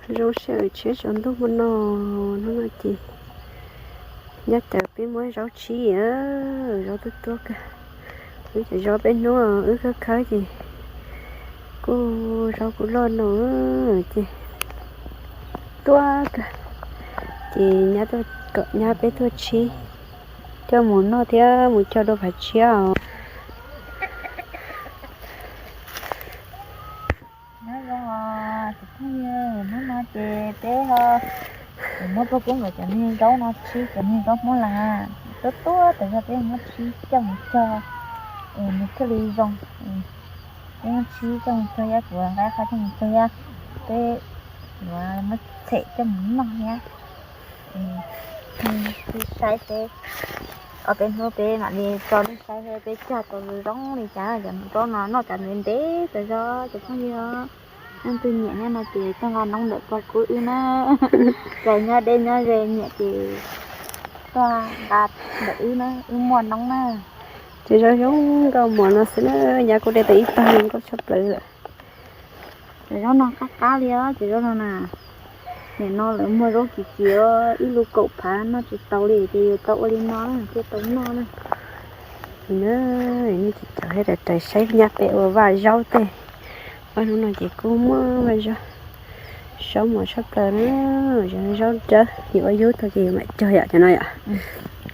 Zoo sij hawm tshiab tsaus ntuj hmo no, hnub no ces nyob tawm peb muab zaub tshib, zaub tuaj tuaj kawg. Wb cov zaub peb hnub wb khawb khawb ces kuj zaub kuj loj no ces tuaj kawg. Ces nyab peb tuaj tshib coj mus noj thiab mus cog dua phav tshiab os. Nyob zoo os cov phooj ywg, hnub no ces peb ho muab pog Kub nkawd cov niag zaub no tshib, cov niag zaub Hmoob Las tuaj tuaj tas zog peb muab tshib coj mus cog, nws thiaj li zoo. Peb muab tshib coj mus cog thiab, kuv nqa qhov coj mus cog thiab, peb yuav muab txhem coj mus noj thiab. Saib seb, ob peb hnub peb mam li tso nej saib seb peb cog tau zoo li cas. Cov zaub no noj cov ntev ntev tas zog cov phooj ywg. Leej twg nyiam nyob no ces tuaj nqa noob ntawm pog Kub wb na. Cov nyob deb nyob ze nyiam ces tuaj nqa ntawm wb na, wb muaj noob na. Ces zaub zoo nkauj mos no xwb na, nyab kuj de tau ib tag zoo nkauj tshaj plaws lawm. Cov zaub no qab qab li os, cov zaub no na. Nim no lawv muag zaub kim kim, ib lub kaum phav noj tsis tau li ces yuav tau ua li no na thiaj tau noj na. Nej tsis caum thiab raws saib nyab peb ua vaj zaub tej. Ob hnub no ces kuj muaj vaj zaub, zaub mos tshaj plaws na. Zaub dawb, yus ua yub tau ces yus mam cog yom, cov no yom.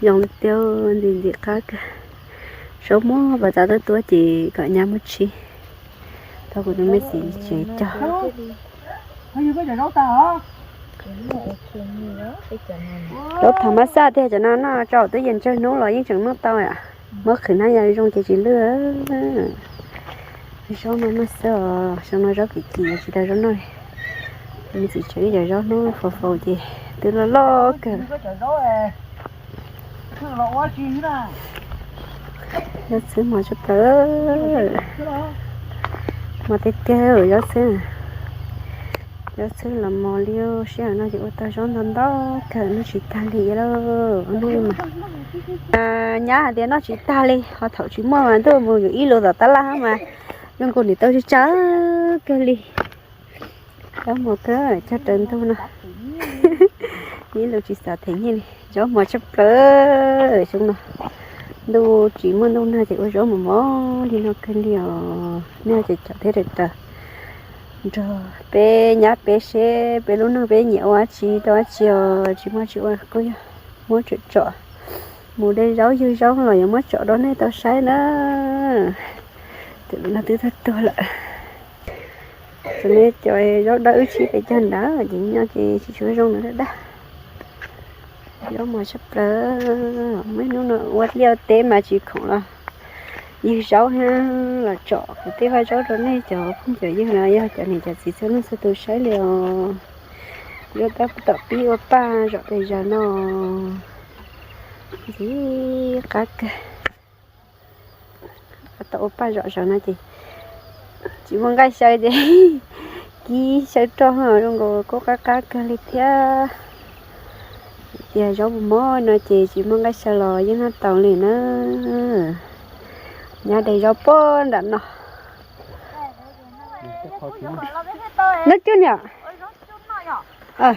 Zoo tiag, ntxim ntxim qab kawg. Zaub mos pas txav tuaj tuaj ces kom nyab muab tshib. Tau kuv tus me txiv tsev cog. Zaub thaum mab xaj tiag, cov no noj tso twb yeej tsawg hnub los yeej tseem noj tau. Muab qhwv hnab yas zoo ces tsis lwj. Zaub no noj xwb os, zaub no zaub kim kim tsis tau zaub noj li. Me txiv tsev ib cov zaub hnub faus faus ces twb loj loj kawg. Zaub txhwb mos tshaj plaws. Mos tiag tiag zaub txhwb. Zaub txhwb los mos li sij hawm no ces ua tau zaub ntau ntau kawg noj tsis tag li lauj. Nyab hais tias noj tsis tag li, ho thaum tsis muaj mas ntuj mus yuav ib lus tom tab laj mas zoo nkaus niam tau tsis tsawg kawg li. Zaub mos kawg cog raws ntuj no. Ib lus tsis xav them nyiaj li, zaub mos tshaj plaws xyoo no. Ntuj tsis muaj ntuj nag ces ua zaub mos mos li no kawg li os. Nej ces caum thiab raws raws nrog peb nyab peb seb peb lub neej peb nyiam ua dab tsi tau dab tsi os, tsis muaj dab tsi ua kuj yog muab tsom tsom, mus de zaub ywg zaub los yuav muab tsom rau nej tau saib na. Tus no twb tuag tuag lawm. Tus no cov zaub dawb wb tshib pes cog ntawd ces nyob ces tsis tshua zoo na dab. Zaub mos tshaj plaws, muaj ib hnub no ua liaj teb mas tsis khoom los ywg zaub thiab los tsom kuv tej vaj zaub rau nej cov phooj cov ywg los yog cov niam cov txiv txhua leej txhua tus saib li os. Zaub tab tom pib ua paj zom pes zaws no, ntxim qab kawg. Tau ua paj zom zaws no ces tsis muaj nqaij xyaw ces kib xyaw roj zoo nkaus kuj qab qab kawg li thiab. Tias zaub mos mos no ces tsis muaj nqaij xyaw los yeej noj tau li na. Nyab de zaub puag nram no. Nab cug niam,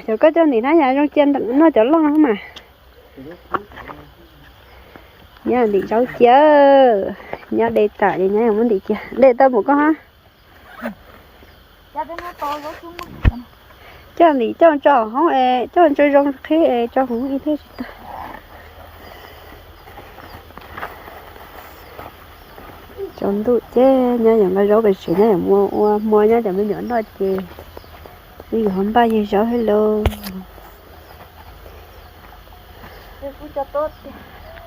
cov koj cog ntim hnab yas zoo cia noj cov loj mas. Nyab ntim zaub cia, nyab de tas ces nyab yuav muab ntim cia. De tau mus koj hab. Coj ntim coj tso hauv es coj tso zoo qhib es tso hauv ib thiab tsis tag. Tsaus ntuj ces nyab yuav nqa zaub pem tsev, nyab yuav mus ua hmo nyob cov me nyuam noj ces wb yuav ho npaj ywg zaub thiab lauj.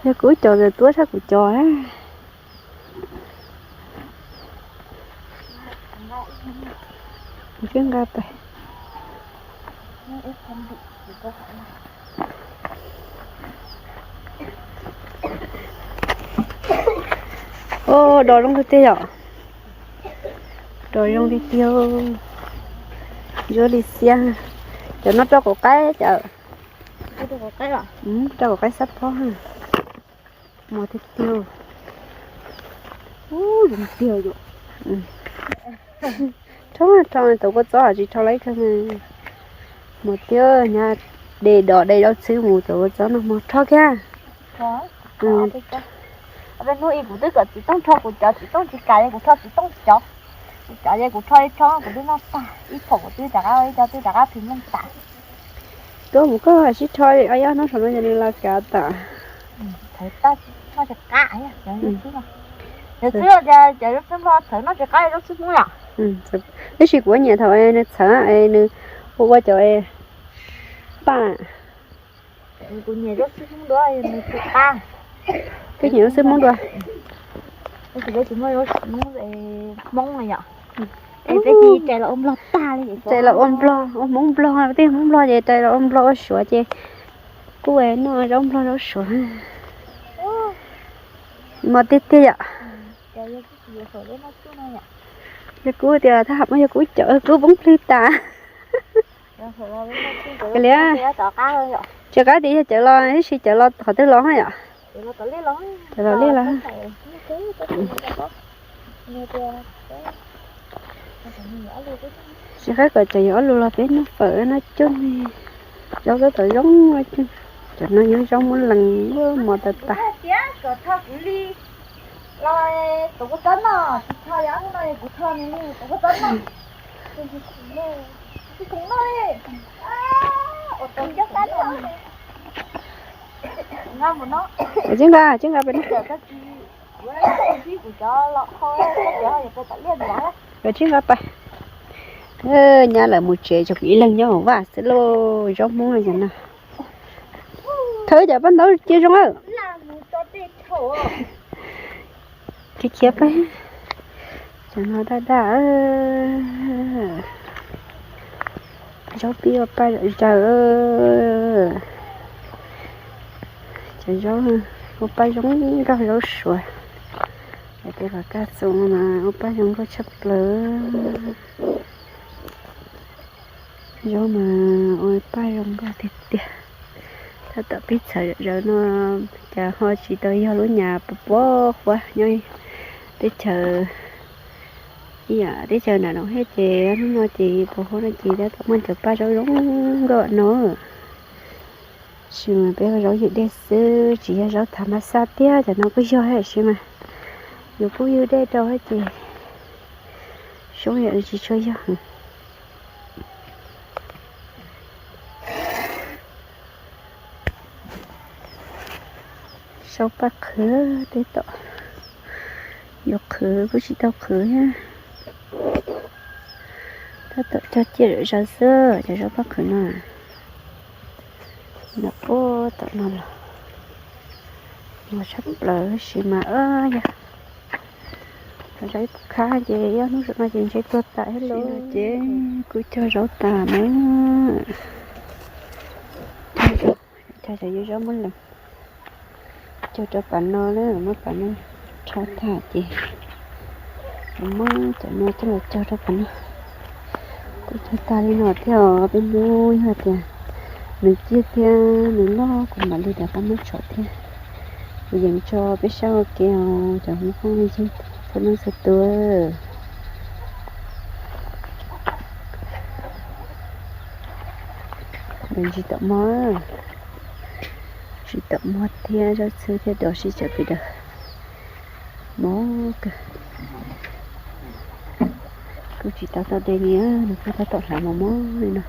Yog kuv cov ntawd tuab tshaj kuv cov. Kuv twb nqa pais. Os, dos zoo tiag tiag yom. Dos zoo tiag tiag. Zuab li xiab. Cov no rau quav qaib cov. Rau quav qaib xab phob. Mos tiag tiag. Ub, zoo tiag yom. Rho rho tau kua txob tsis rho lawm kawg. Mus tiag, nyab de dos de zaub txhwb mus cov ua txob noj mov rho kiag. Hnub ib kuv twb kom txiv tooj rho kuv cov, txiv tooj tsis kam, kuv rho txiv tooj cov. Kuv cov es kuv rho ib txhob kuv twb noj tag, ib phaum kuv twb rov qab, ib co twb rov qab phim nplooj tas. Tuaj mus koj sib rho, ib hnub saum no ces nws los kav tas. Txhawv noj tsis qab, cov xwb no. Cov xwb no ces cov zaub txhwb nplog txhawv noj tsis qab zaub txhwb hmoob yom. Tab sis kuv nyiam thaum nws txhawv, nws ua ua cov paj. Kuv nyiam zaub txhwb hmoob dua, nws tsis qab. Koj nyiam zaub txhwb hmoob dua? Tab sis peb tsis muaj zaub hmoob, hmoob no yom. Es peb cia li rais los ua nplog tag li. Rais los ua nplog, ua hmoob nplog, tej hmoob nplog ces rais los ua nplog ua suav ces kuj noj zaub nplog zaub suav. Mos tiag tiag yom. Yog kuv tias thaj ham yog kuv cov kuv poob plhws tas. Kav liam, tsis qab tias yog cawv los tab sis cawv los qhov twg los yom? Cawv los liaj los. Tsis qab kom cov yuav ob lus los peb noj fawm noj coj ne. Zaub tab tom zoo, cov no yog zaub muab lees mos tas tas. Tsis nqa, tsis nqa pem no. Tsis nqa pem. Nyab lawv mus tsev tsuas kuv ib leeg nyob hauv vaj xwb lauj, zaub hmoob no. Thawb cov paj ntaub cia zoo. Khiav khiav peb. Cov no daj daj. Zaub pib ua paj zom zaws. Cov zaub ua paj zoo nkauj zaub suav. Cov tej los kaj xoo no ua paj zoo nkauj tshaj plaws. Zaub mas ua paj zoo nkauj tiag tiag. Tab tom pib txhawv zom zaws no, cas ho tsis tau yog lub nyas pos pos huab nyob teb chaws, ib yam teb chaws nram no thiab ces hnub no ces pos huab no ces tab tom muaj cov paj zaub zoo nkauj no. Tab sis mas peb ua zaub ywg dej xwb, tsis yog zaub thav mab xab tiag, cov no kuj yog tab sis mas yus kuj ywg dej rau ces zaub yam tsis tshua yog. Zaub paj qhwv teb tom, yuav qhwv kuj tsis tau qhwv thiab. Tab tom cog ciaj zom zaws xwb cov zaub paj qhwv no. Nram puag tom no los mos tshaj plaws tab sis mas yog zaub ib puas khab ces ib ob hnub saum no ces ntshe tuag tas thiab lauj. Ces kuj cog zaub tas na. Cog zaub, cov zaub muab lees, cog rau pas no na, muab pas no rho tag ces muab cov no coj los cog rau pas no. Kuj cog tas li no thiab os, peb hnub yog tias nws ciaj thiab nws loj kuv mam li rov qab muab tsom thiab. Kuv yeej tso peb saib ua ke os cov phooj ywg txhua leej txhua tus. Ntsis tom mog, ntsis tom mog thiab zaub txhwb thiab dos sib tsaws pem daws. Mob kawg. Kuj tsis tau tau de li, nws kuj tab tom hlav mos mos li no.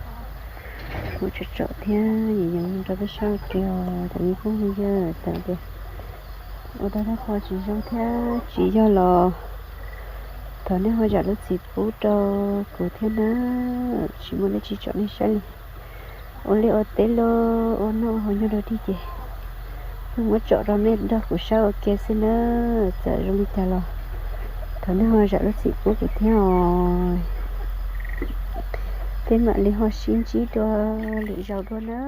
Muab tsom tsom thiab yeej yeej rau peb saib ua ke os cov phooj ywg, txawm tias ua tau qhov tsis zoo thiab tsis yog los thov nej ho zam lub txim pub rau kuv thiab na. Tsis muaj dab tsi tsom nej saib li. Ua liaj ua teb los ua noj ua haus nyob rau dig ces kuj muab tsom rau nej nrog kuv saib ua ke xwb na. Txawm zoo li cas los thov nej ho zam lub txim pub kuv thiab os. Peb mam li ho sib ntsib dua lwm zaus dua na.